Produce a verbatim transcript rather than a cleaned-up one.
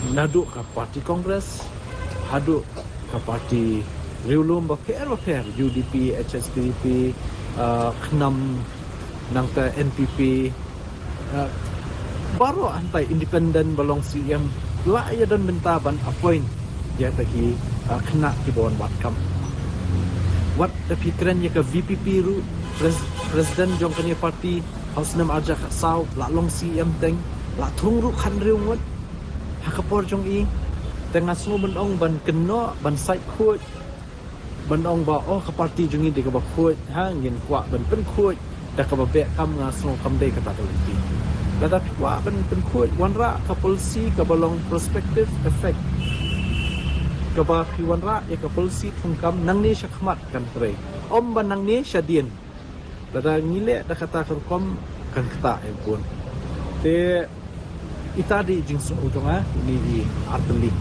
Naduh ka party Congress haduh ka party riewlum bapher bapher, U D P, H S P D P, uh, KHNAM, nangta N P P, uh, baroh hynrei independent ba long C M la ïa don bynta ban appoint ïa kita ki, uh, khynnah kiba wan wad kam. Wat da phi kren ïa ka V P P ruh, pres- president jong kane party ha u snem arhajar khatsaw la long C M teng, la thung ruh khathynriew ngut. Ha ka por jong i, te nga sngew ban ong ban kynnoh, ban sait khuid, ban ong ba, oh, ka party jong i dei kaba khuid, ha, ngin kwah ban pynkhuid da kaba beh kam, nga sngew kam dei kata ka lynti. Lada phi kwah ban pynkhuid, wanrah ka policy kaba long prospective effect, kaba phi wanrah ïa ka policy thungkam nangne shakhmat kan trei, ym ba nangne shadien. Lada ngi leh da kata ka rukom kan ktah ïa bun. Te ita dei jingsngew jong nga, ine i artylli.